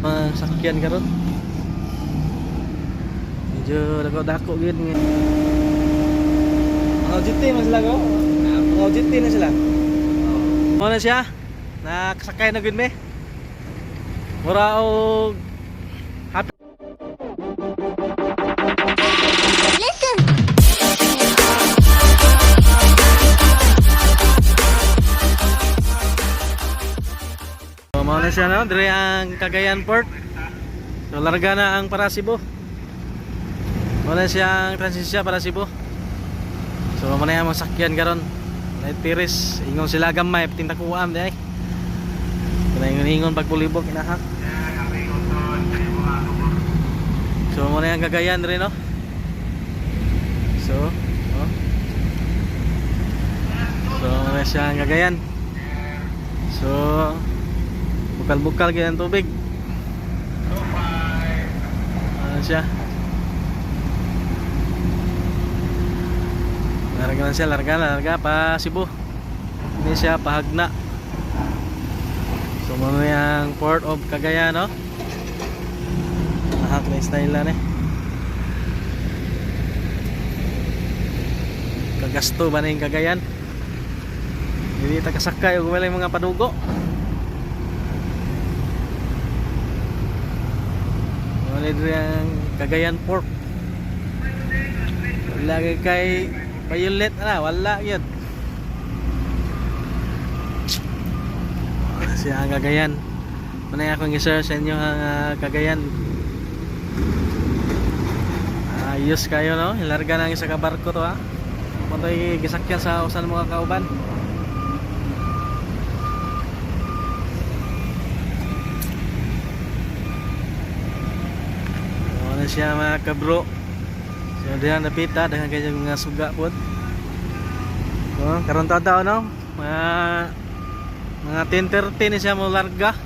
Mga sakyan karon. Medyo dako-dako gyud nga. Mga OJT man sila ko. Mga OJT na sila. Mo na siya. Nakasakay na gyud me. Mura og happy. So, mao na siya, no? Dire ang Cagayan Port. So, larga na ang para Cebu. Mao na siya ang transisya para Cebu. So, mao na yung mga sakyan karon. Night Piris, ingon sila gamay, tintakuam di ay. Kinaingon-ingon pagpulibok inahak. So, mao na yung Cagayan rin, no? So, oh. So, mao na siya ang Cagayan. So, bukal-bukal gyud ang tubig. Ano siya? Larga na siya, larga na, larga pa Cebu. Hindi siya pahagna. So mao na yung Port of Cagayan, no? Nahak na style na ni. Kagasto ba na yung Cagayan? Hindi ta kasakay og walay mga padugo. Wala diri ang Cagayan Port. Wala kay Violet na, wala yun. Siya ang Cagayan. Manay akong i-share sa inyo ang Cagayan. Ayos kayo, no? Hilarga na ang isa ka barko to ha. Punta gisakyan sa usan mga kauban. So, ano siya, mga kabro. So diyan napita daghan kayo mga suga pod. So karon tadaw, no? Mga 10:30 ni siya mo larga.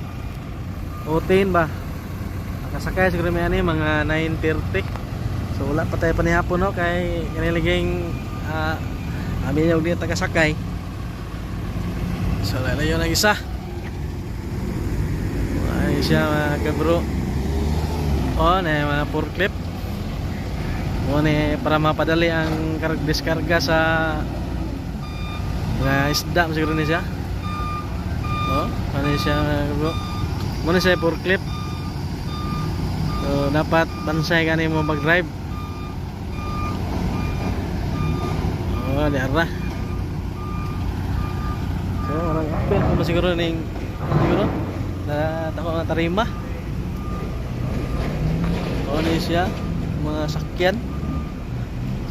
O 10 ba? Nakasakay siguro may ani mga 9:30. So wala pa tayo panihapon, no, kay kaniliging amin yung di tagasakay. So lalayo ng isa. Ay siya, mga kabro. Oh, na yung mga forklift. O ni para mapadali ang diskarga sa mga isda siguro ni siya. Oh, ano siya, mga kabro? Muna siya forklift. So dapat bansay gani mo mag-drive. Oh, di ara. So, orang apel mo siguro ning siguro na tako nga tarima. Oh, ni siya mga sakyan.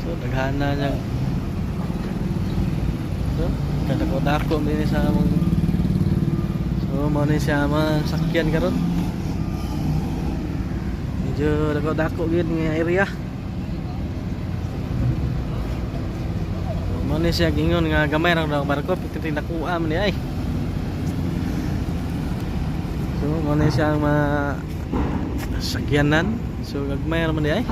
So daghana niya. So kadako-dako din sa among. So mao ni siya mga sakyan karon. Medyo dako-dako gyud nga area. So, mao ni siya gingon nga gamay ra daw barko piti nakuha man ni ay. So mao ni siya ang mga sakyanan. So gagmay ra man di ay.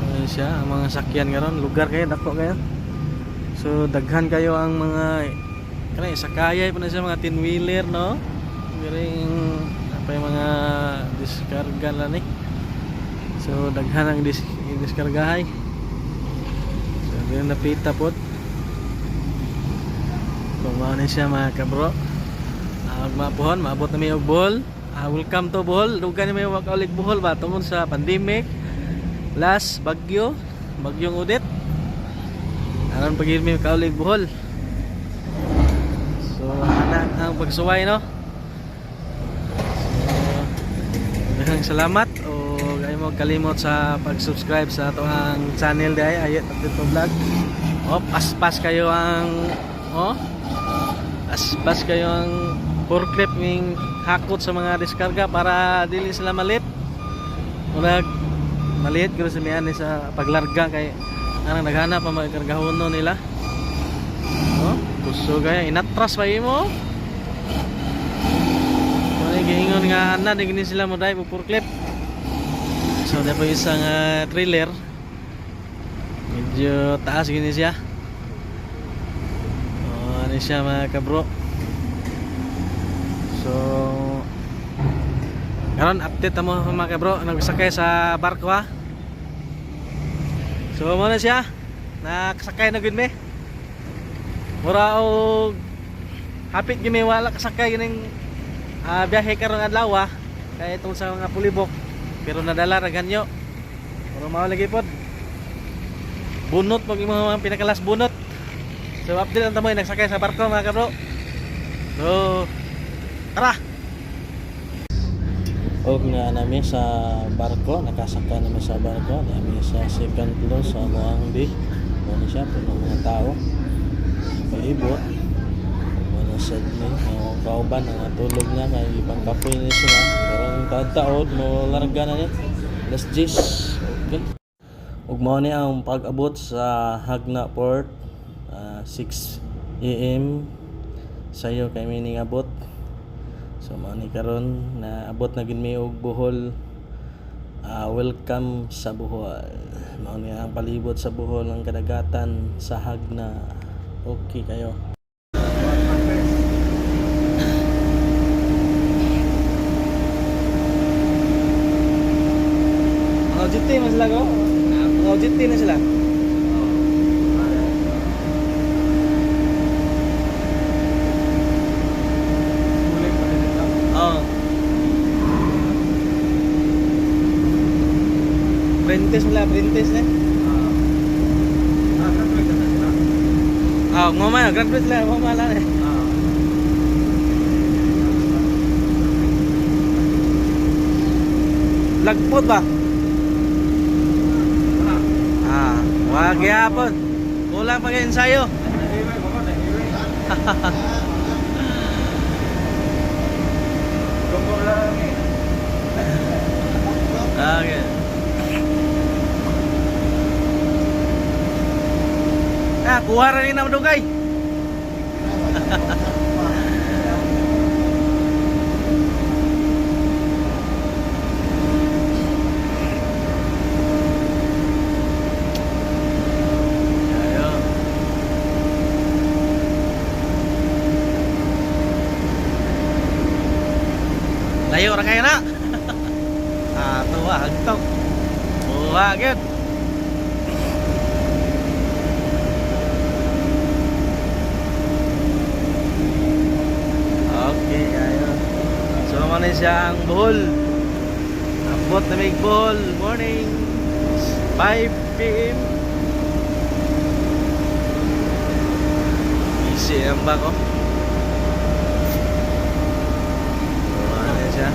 Ano siya, ang mga sakyan karon, lugar kayo dako kayo. So daghan kayo ang mga kanay sakayay pa na siya mga tin wheeler, no? Garing apa yung mga diskarga lang ni. So daghan ang diskargahay. So ganun napita pod. Kung mao ni siya, mga kabro. Mapuhon, maabot na may og Bohol. Welcome to Bohol. Dugan ni may wakaulig Bohol ba tungod sa pandemic. Last bagyo, bagyong Odette. Aron pag may kaulig Bohol. So ana ang pagsuway, no. So daghang salamat o ay mo kalimot sa pag-subscribe sa ato ang channel dai Ayet Update Vlog. Oh, paspas kayo ang oh. Aspas kayo ang forklift ning hakot sa mga diskarga para dili sila malit. Murag maliit gyud sa miani sa paglarga kay anang naghanap pa magkargahono nila. Oh, kusog kaya inatras pa imo. Wala giingon nga ana di gini sila mo drive og forklift. So dapat isang trailer. Medyo taas gini siya. Oh, ano Mao siya, mga kabro. So karon update mo, mga kabro, nagsakay sa barko ha. So mao na siya. Nakasakay na gud mi. Mura og hapit gyud mi wala kasakay kining biyahe karong adlaw ah. Kay itong sa mga pulibok pero nadala ra ganyo. Pero mao lagi pod. Bunot pag imo mga pinakalas bunot. So update lang tamoy nagsakay sa barko, mga kabro. So tara. Og na nami sa barko, nakasakay nami sa barko, nami sa second floor sa Muang B. Mao siya puno mga tao. Palibot. Wala sa ni ang kauban ang natulog na kay ibang kapoy ni sila. Pero ang taod-taod mo larga na ni. Alas 10. Okay. Ug mao ni ang pag-abot sa Jagna Port, 6 AM sayo kay mi ning abot. So mao ni karon na abot na gid mi og Bohol. Welcome sa Bohol. Mao ni ang palibot sa Bohol, ang kadagatan sa Jagna. Okay kayo. Mga OJT man sila ko? Mga OJT na sila. Oo. Apprentice sila, apprentice na. Ah, ngoma, graduate sila, ngoma lang eh. Lagpot ba? Ah, wag gyapon. Kulang pa kayo ensayo. Okay. Ah, kuha ra ni na dugay. Ayo. Layo ra kayo na. Ah, tuwa hagtok. Buha gyud. Okay, kayo. So mao na siya ang Bohol. Abot na may Bohol. Morning. 5 p.m. Easy ang bako. So, ano na siya?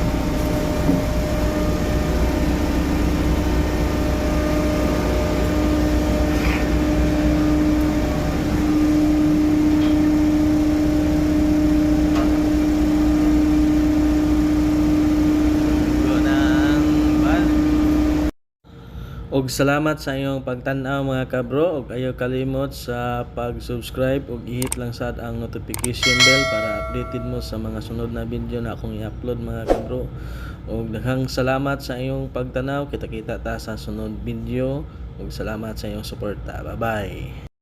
Go ng ban. Og salamat sa inyong pagtan-aw, mga kabro, og ayaw kalimot sa pag-subscribe ug i-hit lang sad ang notification bell para updated mo sa mga sunod na video na akong i-upload, mga kabro. Og daghang salamat sa inyong pagtanaw. Kita-kita ta sa sunod video ug salamat sa inyong suporta. Bye-bye.